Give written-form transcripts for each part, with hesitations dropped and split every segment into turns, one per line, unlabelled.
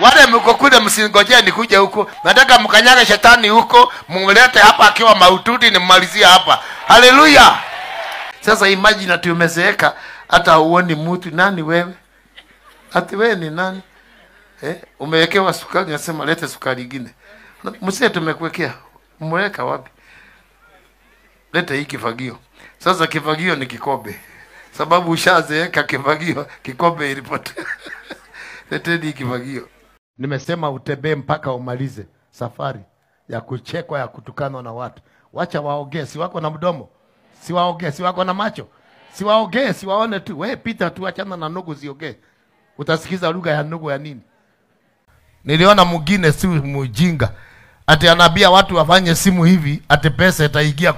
Wale mko kule msingojee nikuje huko. Nataka mkanyage shetani huko, mumlete hapa akiwa mahututi nimmalizie hapa. Haleluya. Sasa imagine ati umezeeka hata huoni mtu. Nani wewe? Ati wewe ni nani? Umewekewa sukari, nasema lete sukari nyingine. Msee tumekuwekea. Umeweka wapi? Lete hii kifagio. Sasa kifagio ni kikombe. Sababu ushazeeka kifagio, kikombe ilipotea. Leteni kifagio. Nimesema utembee mpaka umalize safari ya kuchekwa, ya kutukanwa na watu. Wacha waongee, si wako na mdomo, si waongee, si wako na macho, si waongee, si waone tu. Wewe pita tu, achana na ndugu ziongee. Utasikiza lugha ya ndugu ya nini? Niliona mwingine si mjinga, ati anabia watu wafanye simu hivi, ati pesa itaingia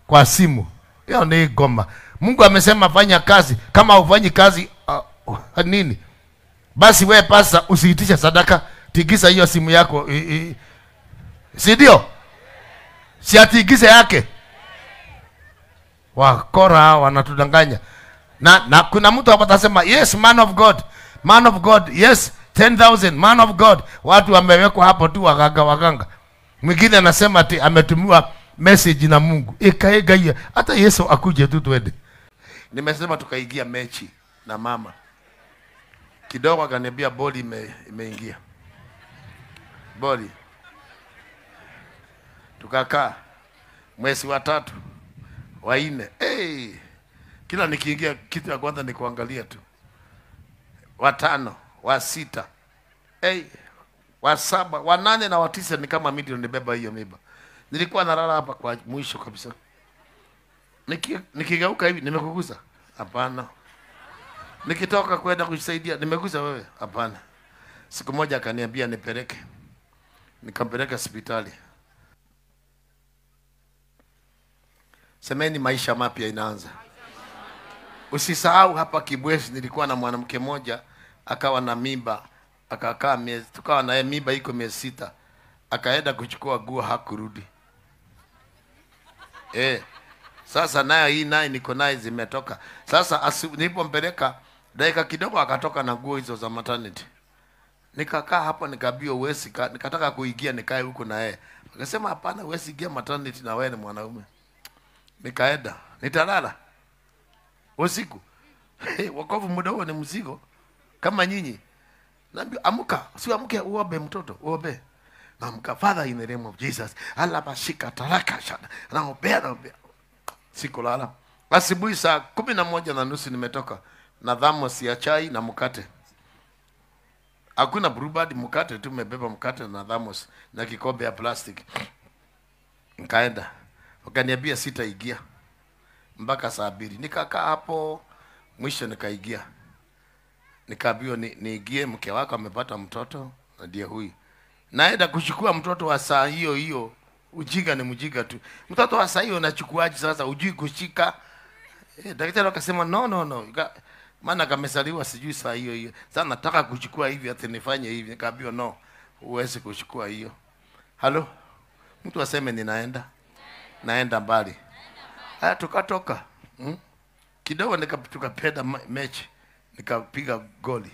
kwa simu. Hiyo ni goma. Mungu amesema fanya kazi. Kama hufanyi kazi nini? Basi wewe pasa usiitishe sadaka, tigisa hiyo simu yako. Si ndio? Si atigise yake. Wakora wanatudanganya. Na kuna mtu hapa atasema yes man of God. Man of God, yes 10,000 man of God. Watu wamewekwa hapo tu waganga waganga. Mwingine anasema ati ametumiwa message na Mungu. Ekaega hata Yesu akuje tu twende. Nimesema tukaingia mechi na mama. Kidogo akaniambia boli imeingia. Boli. Tukakaa mwezi wa 3, wa 4. Hey, kila nikiingia kitu ya kwanza ni kuangalia tu. Wa 5, wa 6. Hey, wa 7, wa 8 na wa 9 ni kama mimi ndio nibeba hiyo mimba. Nilikuwa nalala hapa kwa mwisho kabisa. Nikigeuka hivi nimekugusa? Hapana. Nikitoka kwenda kujisaidia nimegusa wewe? Hapana. Siku moja akaniambia nipeleke. Nikampeleka hospitali. Semeni maisha mapya inaanza. Usisahau hapa Kibwezi nilikuwa na mwanamke mmoja akawa na mimba, akakaa miezi, tukawa na yeye mimba iko miezi 6. Akaenda kuchukua guo hakurudi. Sasa nayo hii naye niko naye zimetoka. Sasa nilipompeleka dakika kidogo akatoka na guo hizo za maternity. Nikakaa hapo nikaambia uwezi, nikataka kuingia nikae huko na yeye. Akasema hapana, uwezi ingia maternity na wewe ni mwanaume. Nikaenda, nitalala usiku. Wokovu muda huo ni mzigo kama nyinyi. Naambia amka, si amke uombe mtoto, uombe. Naamka, Father in the name of Jesus. Allah bashika taraka shana. Naombea, naombea. Sikulala. Asubuhi saa 11:30 nimetoka na thermos ya chai na mkate. Hakuna bluebird, mkate tu, nimebeba mkate na thermos na kikombe ya plastic. Nikaenda. Wakaniambia sitaingia mpaka saa 2. Nikakaa hapo mwisho nikaingia. Nikaambiwa niingie, mke wako amepata mtoto na ndiye huyu. Naenda kuchukua mtoto wa saa hiyo hiyo. Ujinga ni mjinga tu. Mtoto wa saa hiyo unachukuaje sasa? Hujui kushika. Daktari akasema no no no. Maana kamesaliwa sijui saa hiyo hiyo. Sasa nataka kuchukua hivi ati nifanye hivi. Nikaambiwa no, huwezi kuchukua hiyo. Halo? Mtu aseme ninaenda. Naenda mbali. Haya tukatoka. Kidogo tukapenda mechi. Nikapiga goli.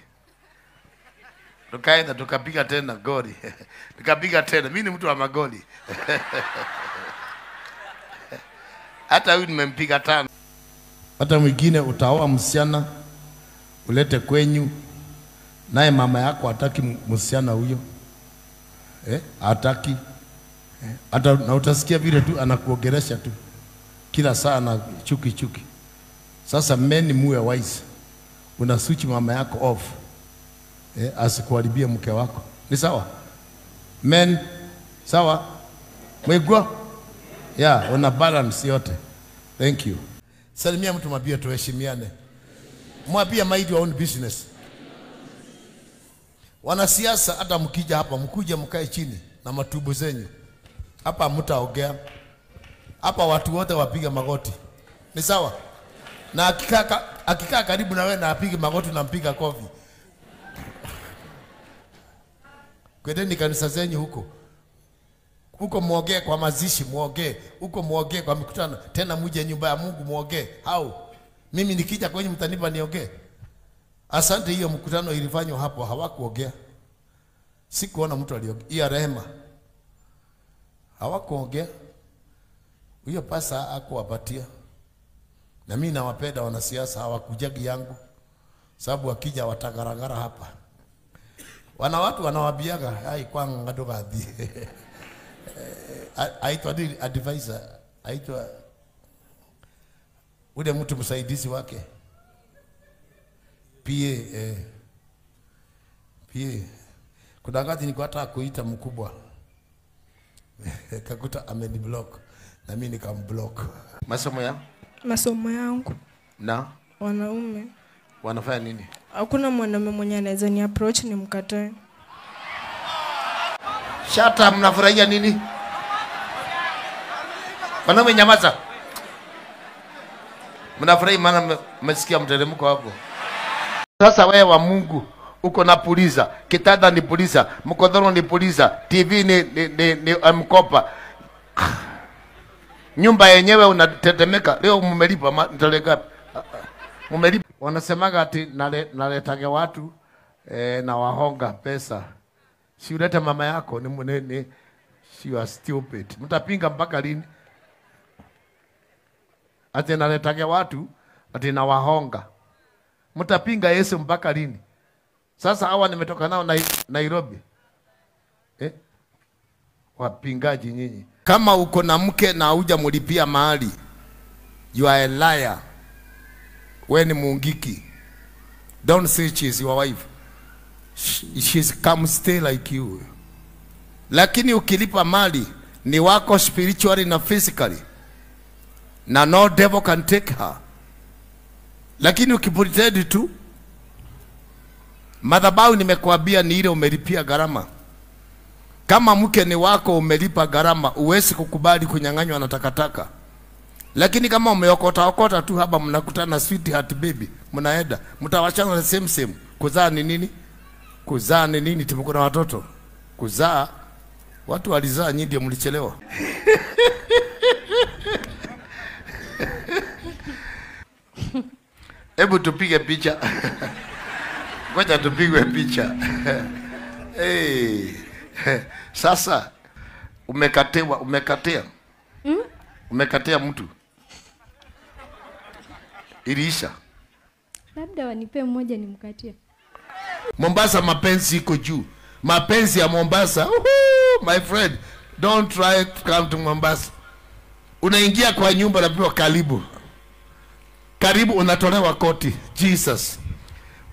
Tukaenda tukapiga tena goli. Tukapiga tena. Mimi ni mtu wa magoli. Hata huyu nimempiga 5. Hata mwingine utaoa msichana ulete kwenyu, naye mama yako hataki msichana huyo. Hataki. Hata na utasikia vile tu anakuongelesha tu. Kila saa na chuki chuki. Sasa men muwe wise. Una switch mama yako off. Asikuharibie mke wako. Ni sawa? Men, sawa? Mwegwa? Yeah, una balance yote. Thank you. Salimia mtu mwambie tuheshimiane. Mwambie mind your own business. Wanasiasa hata mkija hapa, mkuje mkae chini na matubu zenyu. Hapa mtaongea. Hapa watu wote wapiga magoti. Ni sawa? Na akikaa karibu na wewe na apige magoti na mpiga kofi. Kwendeni kanisa zenyu huko. Huko muongee kwa mazishi, muongee. Huko muongee kwa mikutano. Tena muje nyumba ya Mungu muongee. Hau. Mimi nikija kwenye mtanipa niongee. Asante, hiyo mkutano ilifanywa hapo hawakuongea. Sikuona mtu aliongea. Rehema hawakuongea. Huyo pasa hakuwapatia. Na mimi nawapenda wanasiasa, hawakujagi yangu. Sababu wakija watagaragara hapa. Wana watu wanawabiaga, ai kwangu ngadogadhi. Aitwa nini advisor, aitwa ule mtu msaidizi wake. PA PA. Kuna wakati nilikuwa hata kuita mkubwa. Kakuta ameniblock na mimi nikamblock. Masomo ya?
Masomo yangu.
Na
wanaume.
Wanafanya nini?
Hakuna mwanaume mwenye anaweza ni approach ni mkatae.
Shata, mnafurahia nini? Wanaume nyamaza. Mnafurahi maana mmesikia mteremko hapo. Sasa wewe wa Mungu uko na puliza, kitanda ni puliza, mkodoro ni puliza, TV ni mkopa. Nyumba yenyewe unatetemeka. Leo mmelipa mtalega. Mmelipa. Wanasemaga ati naletage watu na wahonga pesa. Si ulete mama yako ni she was stupid. Mtapinga mpaka lini? Ati naletage watu ati na wahonga. Mtapinga Yesu mpaka lini? Sasa hawa nimetoka nao Nairobi. Wapingaji nyinyi. Kama uko na mke na hujamlipia mahali, you are a liar. We ni mungiki. Don't say she is your wife. She's come stay like you. Lakini ukilipa mali ni wako spiritually na physically. Na no devil can take her. Lakini ukipretend tu, madhabahu nimekuambia ni ile umelipia gharama. Kama mke ni wako umelipa gharama, uwezi kukubali kunyang'anywa na takataka. Lakini kama umeokota okota tu hapa, mnakutana sweetheart baby, mnaenda, mtawachana same same. Kuzaa ni nini? Kuzaa ni nini? Tumekuwa na watoto. Kuzaa, watu walizaa, nyinyi ndio mlichelewa. Hebu tupige picha. Ngoja tupigwe picha. Hey. Sasa umekatewa, umekatea. Umekatea mtu. Iliisha.
Labda wanipe mmoja nimkatie.
Mombasa mapenzi iko juu. Mapenzi ya Mombasa. Uhu, my friend, don't try to come to Mombasa. Unaingia kwa nyumba unapewa karibu. Karibu unatolewa koti. Jesus.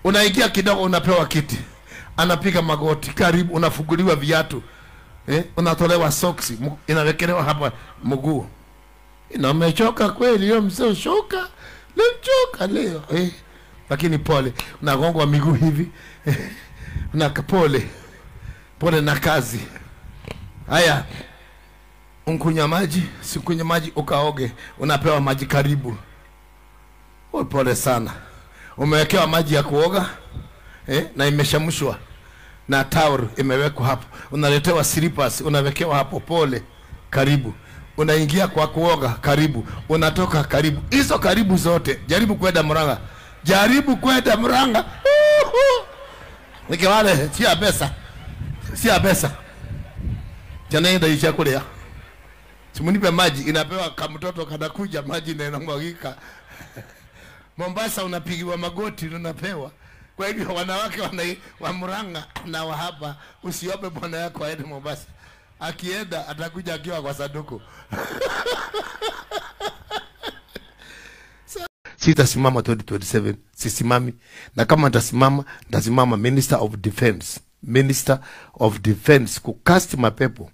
Unaingia kidogo unapewa kiti. Anapiga magoti. Karibu unafunguliwa viatu. Unatolewa soksi, inawekelewa hapa mguu. Inamechoka kweli hiyo mzee, shoka. Nimechoka leo. Lakini pole, unagongwa miguu hivi. Na pole. Pole na kazi. Haya. Unkunywa maji, sikunywa maji ukaoge, unapewa maji karibu. Oh, pole sana. Umewekewa maji ya kuoga, na imeshamshwa. Na towel imewekwa hapo. Unaletewa slippers, unawekewa hapo, pole, karibu. Unaingia kwa kuoga, karibu. Unatoka, karibu. Hizo karibu zote. Jaribu kwenda Murang'a. Jaribu kwenda Murang'a. Nikiwale, sia pesa. Sia pesa. Janaenda isha kulea. Simunipe maji, inapewa kamtoto kanakuja maji na inamwagika. Mombasa unapigiwa magoti unapewa. Kwa hivyo wanawake wa Murang'a na wa hapa, usiope bwana yako aende Mombasa. Akienda atakuja akiwa kwa sanduku. Sitasimama 2027, sisimami. Na kama nitasimama, nitasimama Minister of Defense. Minister of Defense kucast my people.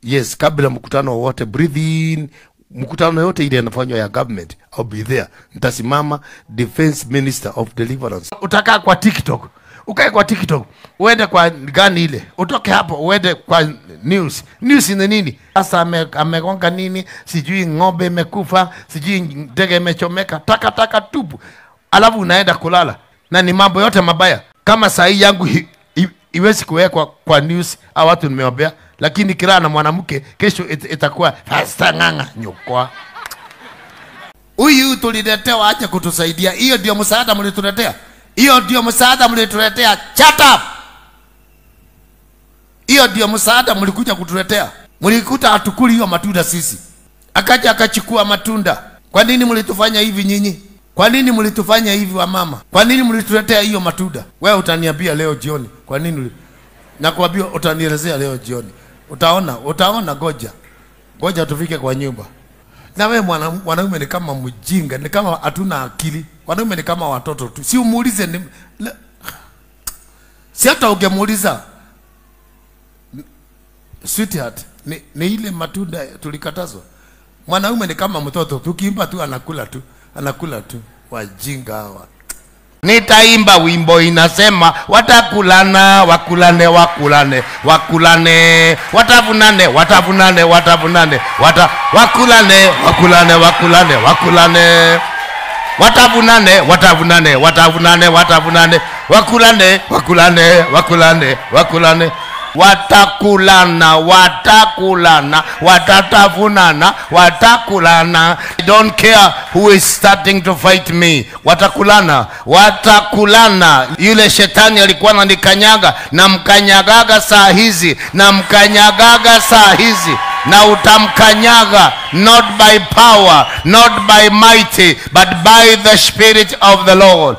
Yes, kabla mkutano wote, breathe in. Mkutano yote ile inafanywa ya government, I'll be there. Nitasimama Defense Minister of Deliverance. Utakaa kwa TikTok. Ukae kwa TikTok, uende kwa gani ile, utoke hapo uende kwa news. News ni nini? Sasa amegonga nini? Sijui ng'ombe imekufa, sijui ndege imechomeka, taka taka tupu. Alafu unaenda kulala. Na ni mambo yote mabaya. Kama saa hii yangu iwezi kuwekwa kwa news au watu nimeombea, lakini kila na mwanamke kesho itakuwa fasta nganga nyokwa. Huyu tuliletewa aje kutusaidia. Hiyo ndio msaada mlituletea. Hiyo ndio msaada mlituletea. Shut up. Hiyo ndio msaada mlikuja kutuletea. Mlikuta hatukuli hiyo matunda sisi. Akaja akachukua matunda. Kwa nini mlitufanya hivi nyinyi? Kwa nini mlitufanya hivi wa mama? Kwa nini mlituletea hiyo matunda? Wewe utaniambia leo jioni. Kwa nini? Nakwambia utanielezea leo jioni. Utaona, utaona, goja. Goja tufike kwa nyumba. Na wewe mwanaume ni kama mjinga, ni kama hatuna akili. Wanaume ni kama watoto tu. Si umuulize ni, si hata ungemuuliza sweetheart, ni ile matunda tulikatazwa. Mwanaume ni kama mtoto, tukiimba tu anakula tu, anakula tu. Wajinga hawa. Nitaimba wimbo inasema watakulana, wakulane, wakulane, wakulane, watavunane, watavunane, watavunane, wakulane, wakulane, wakulane, wakulane. Watavunane, watavunane, watavunane, watavunane, wakulane, wakulane, wakulane, wakulane. Watakulana, watakulana, watatavunana, watakulana. I don't care who is starting to fight me. Watakulana, watakulana. Yule shetani alikuwa ananikanyaga, na mkanyagaga saa hizi, na mkanyagaga saa hizi, na utamkanyaga, not by power, not by mighty, but by the Spirit of the Lord.